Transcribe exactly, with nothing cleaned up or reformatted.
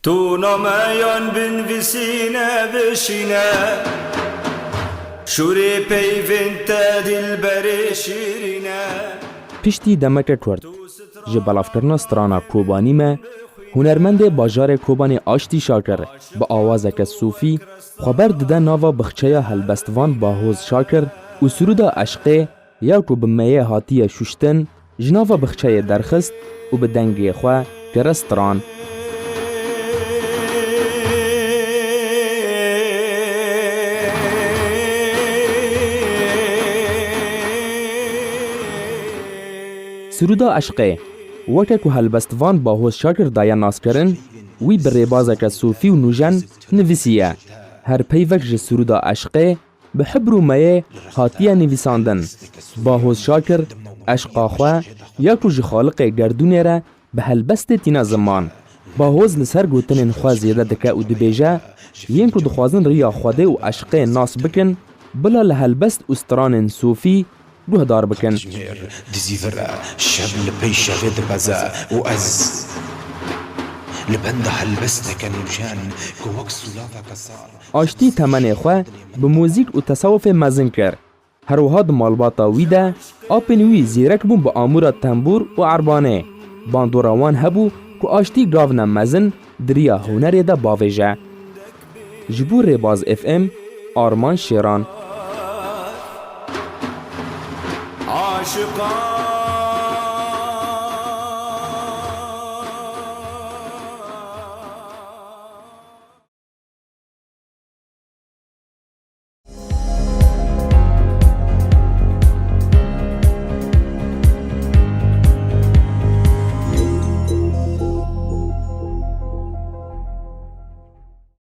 Tu nameyan binvisîne bişîne, şûrê peyvên te dilberê şîrîne. Piştî demeke kurt ji belavkirina strana Kobanî me, hunermendê bajarê Kobanê Aştî Şakir bi awazeke sofî xwe ber dide nava bixçeya helbestvan Bahoz Şakir û sirûda eşqê ya ku bi meyê hatiye şuştin, ji nava bixçeyê derxist û bi dengê xwe kire stran. Sirûda eşqê, weke ku helbestvan Bahoz Şakir daye naskirin, wî bi rêbazeke sofî û nûjen nivîsiye. Her peyvek ji sirûda eşqê bi hibr û meyê hatiye nivîsandin. Bahoz Şakir eşqa xwe ya ku ji xaliqê gerdûnê re bi helbestê tîne ziman. Bahoz li ser gotinên xwe zêde dike û dibêje, yên ku dixwazin riya Xwedê û eşqê nas bikin, bila li helbest û stranên sofî guhdar bikin. Dijmêr dizîvire, şev li pey şevê dibeze û ez li benda helbesteke nûjen ku wek sûlaveke sar. Aştî temenê xwe bi muzîk û tesewufê mezin kir. Her wiha di malbata wî de apên wî zîrek bûn bi amûra tembûr û erbanê. Bandora wan hebû ku Aştî gavne mezin di riya hunerê de bavêje. Ji bo Rêbaz F M, Arman Şêran. Aşiqan